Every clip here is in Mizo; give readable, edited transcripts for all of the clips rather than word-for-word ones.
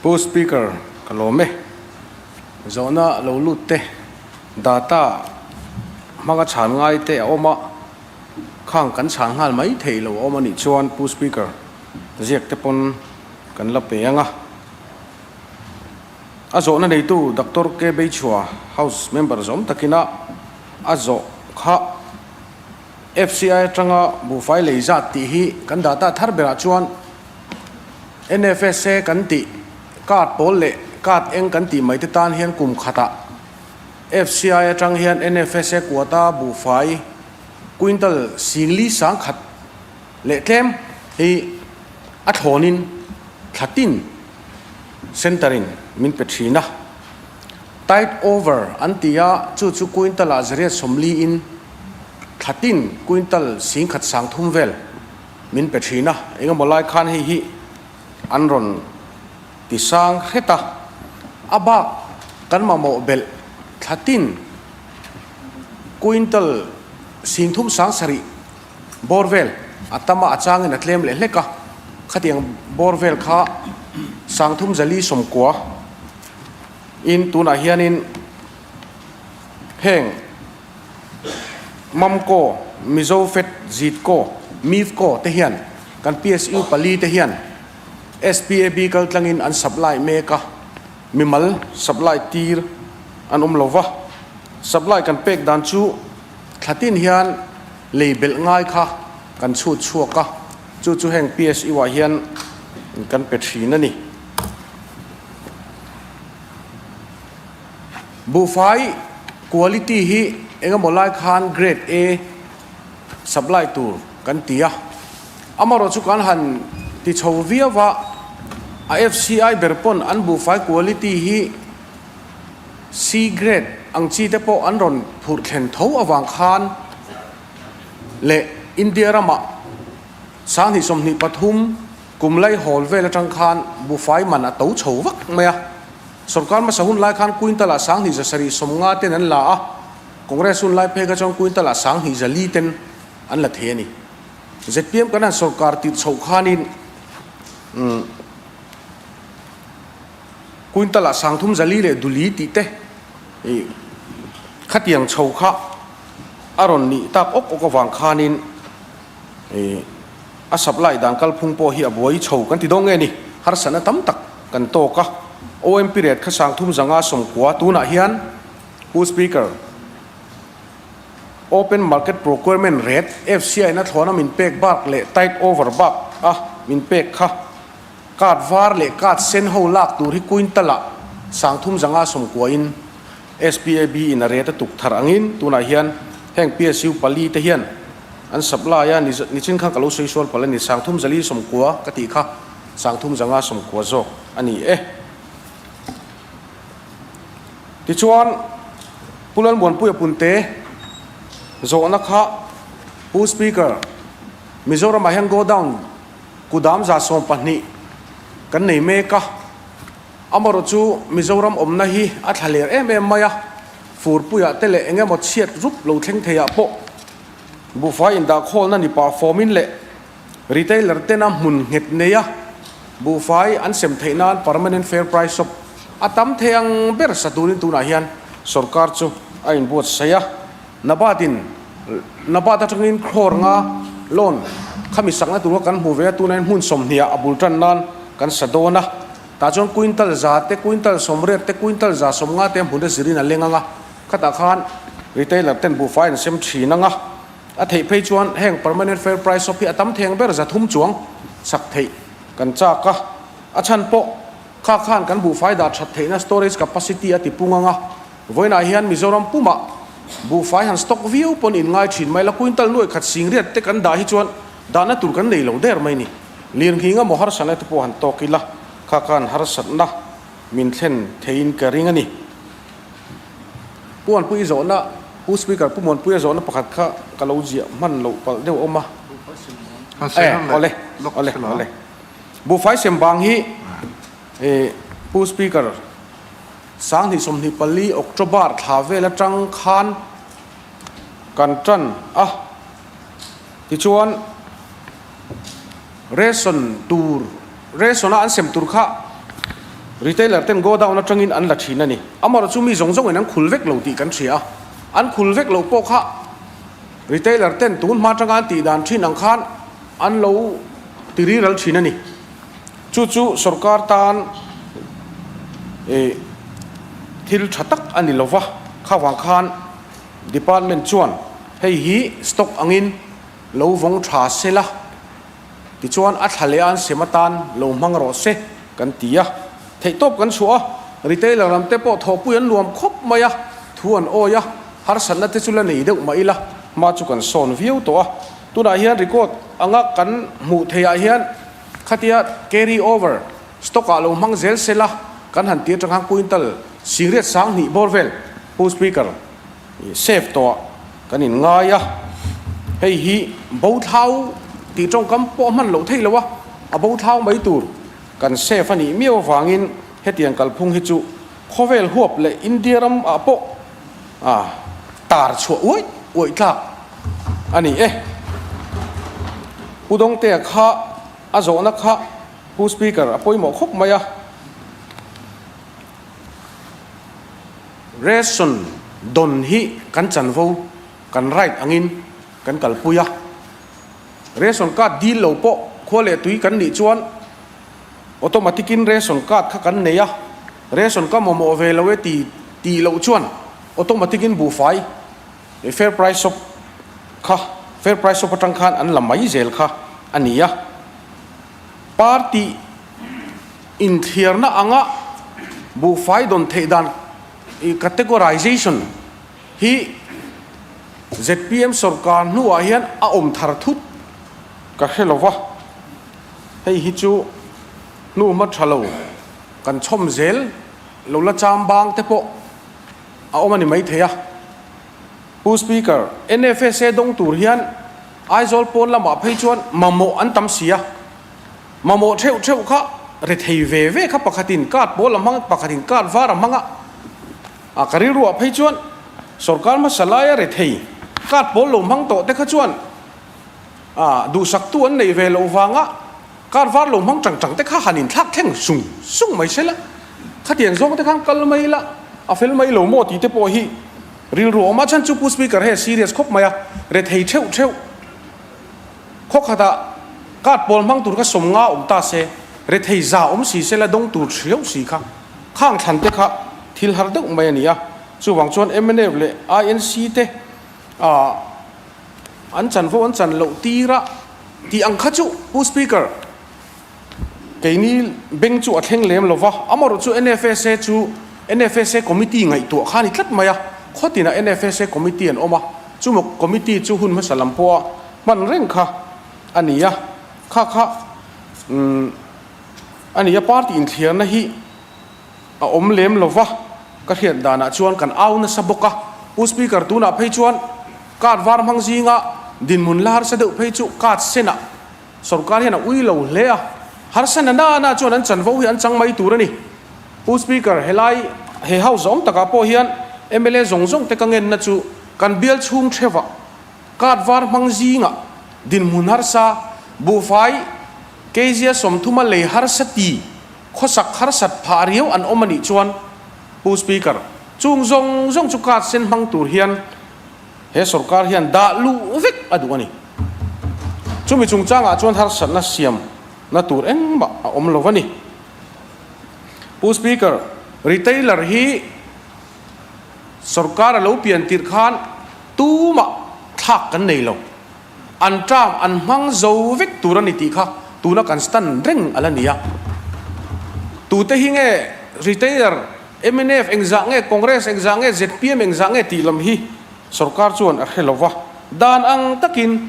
Pu Speaker, ka lawm e. Zawhna lo lut te, data hmanga chhan ngai te a awm a, khang kan chhan nghal mai thei lo a awm a nih chuan Pu Speaker, ziak te pawn kan la pe ang a. A zawhna neitu Doctor K Beichhua, House member zawm takina a zawh kha FCI atanga buhfai lei zat tih hi kan data thar berah chuan NFSA kan tih card pawl leh card eng kan tih mai te tan hian kum khatah FCI atang hian NFSA quota buhfai quintal singli sangkhat leh tlem hi a thlawnin thla tin Centre in min pe thin a. Tide over an ti a, chu chu quintal ah zariat 40 in thla tin quintal 10,000 sang thum vel min pe thin a. Engemaw lai khan hei hi an rawn ti sang hret a, a bak kan mamawh belh thla tin quintal 30 sang sarih Bawr vel a tam a, a changin a tlem leh hlek a, khatiang bawr vel kha 34 90 in tunah hianin heng Mamco, Mizo Fed, Zitco, Mivco te hian kan PSU pali te hian SPAB kaltlangin an supply mek a, mimal supply tir an awm lo va, supply kan pek dan chu Thla tin hian lei belh ngai kha kan chhut chhuak a, chu chu heng PSU ah hian kan pe thin a ni. Buhfai quality hi engemaw lai khan grade A supply tur kan ti a, amaherawh chu kan han ti chho viau a, a FCI ber pawn an buhfai quality hi C grade ang chi te pawh an rawn phurh thlen tho avang khan leh India ramah 2023 kum lai hawl vel atang khan buhfai man a to chho vak mai a. Sorkar hmasa hun lai khan quintal ah 2750 ten an la a, Congress hun lai phei kha chuan quintal ah 2400 ten an la thei a ni. Zpm kan han sorkar tirh chhoh khanin umm. Quintal ah 34 leh duli tih te ih khatiang chho kha a rawn nih tak awk awk avang khanin ih a supply dan kalphung pawh hi a buai chho kan ti dawn nge ni, harsatna tam tak kan tawk a. OMP rate kha 359 tunah hian Pu Speaker, Open Market Procurement rate FCI na thlawna min pek bak leh tide over bak a min pek kha Card var leh card sen ho lak tur hi quintal ah 359 in SPAB in a rate a tuk thar angin tunah hian heng PSU pali te hian an supply a nichin khan ka lo sawi sual palh a ni 349 ka tih kha 359 zawk a ni e. Tichuan Pu Lalmuanpuia Punte zawhna kha Pu Speaker Mizoram ah hian go down Kudam 12 kan nei mek a, amarawh chu Mizoram awmna hi a thla ler em em mai a, furpuiah te leh eng emaw chhiat rup lo thleng theiah pawh buhfai indahkhawlna ni pah fawmin leh retailer tena hmun nghet neia buhfai an sem theih nan permanent fair price shop a tam thei ang ber sa turin tunah hian sorkar chu a inbuatsaih a. Nabatin Nabat atangin crore nga loan khami sakna tura kan hmu ve a, tunah hian hmun 20 ah a bul tan nan kan sa dawn a, tah chuan quintal za te, quintal 80 te, quintal 150 te hmun a zirin a leng ang a, khatah khan retailer ten buhfai an sem thin ang a, a theih phei chuan heng permanent fair price shop hi a tam theng ber 300 chuang sak theih kan chak a, a chhan pawh kha khan kan buhfai dah that theihna storage capacity a ti pung ang a. Vawiinah hian Mizoram pumah buhfai han stock viau pawn in ngai thin mai la, quintal nuaih khat singriat te kan dah hi chuan dahna tur kan nei lo der mai ni. Lirnghing emaw harsatna te pawh han tawk ila, kha khan harsatna min thlen theiin ka ring a ni. Pu Muanpui zawhna, Pu Speaker, Pu Muanpuia zawhna pakhat kha ka lo ziah hman loh palh deuh awm a. E, awle, awle, awle. Buhfai sem bang hi, e, Pu Speaker, 2024 October thla vel atang khan kan tan a, tichuan ration tur ration a an sem tur kha Retailer ten godown atangin an la thin a ni. Amaherawh chu mi zawng zawngin an khul vek lo tih kan hria a, an khul vek loh pawh kha retailer ten tun hma atanga an tih dan thin ang khan an lo ti riral thin a ni. Chu chu sorkar tan ih thil tha tak a ni lova, kha vang khan department chuan hei hi stock angin lo vawng tha se la. Tichuan a thla leh a an sem atan lo hmang rawh se kan ti a, theihtawp kan chhuah a, retailer lam te pawh thawhpui an nuam khawp mai a, thu an awi a, harsatna te chu la nei deuh mah ila hma chu kan sawn viau tawh a, tunah hian record anga kan hmuh theih ah hian khatia carry over stock ah lo hmang zel se la kan han ti atang khan quintal singriat 2000 bawr vel Pu Speaker. Save tawh kan in ngai a, hei hi bo thlau tih tawngkam pawh a hman loh theih lo a, a bo thlau mai tur kan save a nih miau avangin hetiang kalphung hi chu khawvel huap leh India ram ah pawh tar chhuah uaih uaih tlak a ni e. Pu Dawngtea kha a zawhna kha Pu Speaker a pawimawh khawp mai a. Ration dawn hi kan chanvo, kan right angin kan kalpui a. Ration card dil lo pawh khua leh tui kan nih chuan automatic in ration card kha kan nei a, ration ka mamawh ve lo e ti tih loh chuan automatic in buhfai fair price shop kha fair price shop atang khan an la mai zel kha a ni a. Party Inthiarna anga buhfai dawn theih dan categorization hi zpm sorkar hnuah hian a awm thar thut ka hre lo va, hei hi chu hnu hma tha lo kan chhawm zel lo la cham bang te pawh a awm a ni maithei a. Pu Speaker, NFSA dawng tur hian Aizawl pawn lamah phei chuan mamawh an tam si a. Mamawh theuh theuh kha rethei ve ve kha pakhatin card pawl a hmang a, pakhatin card var a hmang a. A ka rilruah phei chuan sorkar hmasa laia rethei card pawl lo hmang tawh te kha chuan a duhsaktu an neih ve loh vanga card var lo hmang tang tang te kha han inthlak thleng sung sung mai se la, khatiang zawng te khan kal mai la a fel mai lo maw tih te pawh hi rilru a awm a. Chhan chu Pu Speaker hei a serious khawp mai a, rethei theuh theuh. Khaw khatah card pawl hmang tur kha 50 awm ta se, rethei za awm si se la dawng tur ṭhiau si kha khang thlan te kha thil har deuh mai a ni a. Chuvang chuan mnf leh INC te ah an chanvo an chan loh tir a tih ang kha chu Pu Speaker keini beng chu a thleng lem lo va, amaherawh chu NFSA chu NFSA committee ngaihtuah kha a ni tlat mai a, khaw tinah NFSA committee an awm a, chumaw committee chu hun hmasa lam pawha hman reng kha a ni a, kha kha umm a ni a, party inthliarna hi a awm lem lo va, ka hriat danah chuan kan au nasa bawk a, Pu Speaker tunah phei chuan card var hmang zinga dinhmun la harsa deuh phei chu card senah Sorkar hian a ui lo hle a, harsa na na na chuan an chanvo hi an chang mai tur a ni. Pu Speaker, helai he House zawm takah pawh hian mla zawng zawng te ka ngenna chu kan bial chhung theuhah card var hmang zingah dinhmun harsa, buhfai kg 30 a lei harsa ti khawsak harsat phah riau an awm a nih chuan Pu Speaker, chung zawng zawng chu card sen hmang tur hian He sorkar hian dah luh vek a duh a ni. Chumi chungchangah chuan harsatna siamna tur engmah a awm lo a ni. Pu Speaker, retailer hi sorkar a lo pian tirh khan tumah thlak kan nei lo. An term an hmang zo vek tur a ni tih kha tuna kan stand reng a la ni a. Tute hi nge retailer Mnf engzah nge, Congress engzah nge, zpm engzah nge tih lam hi sorkar chuan a hre lo va. Dan ang takin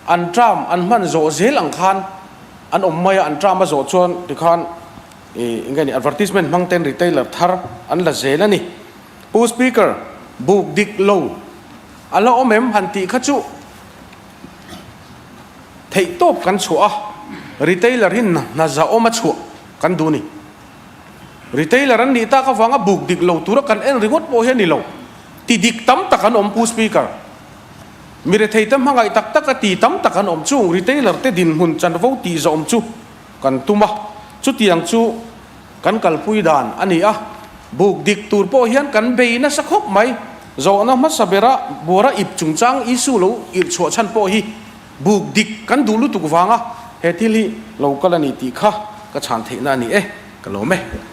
an term an hman zawh zel ang khan an awm mai a, an term a zawh chuan tikhan ih enge ni advertisement hmang ten retailer thar an la zel a ni. Pu Speaker, buk dik lo a la awm em han tih kha chu theihtawp kan chhuah a, retailer hi hna zahawm a chhuah kan duh a ni. Retailer an nih tak avanga buk dik lo tura kan en ringawt pawh hi a ni lo. Ti dik tam tak an awm Pu Speaker. Mi rethei te hmangaih tak taka ti tam tak an awm chung retailer te dinhmun chanvo tih zawm chu kan tum a. Chutiang chu kan kalpui dan a ni a, buk dik tur pawh hian kan bei nasa khawp mai. Zawhna hmasa bera buara ip chungchang issue lo irh chhuah chhan pawh hi buk dik kan duh lutuk vanga he thil hi lo kal a ni tih kha ka chhan theihna a ni e, ka lawm e.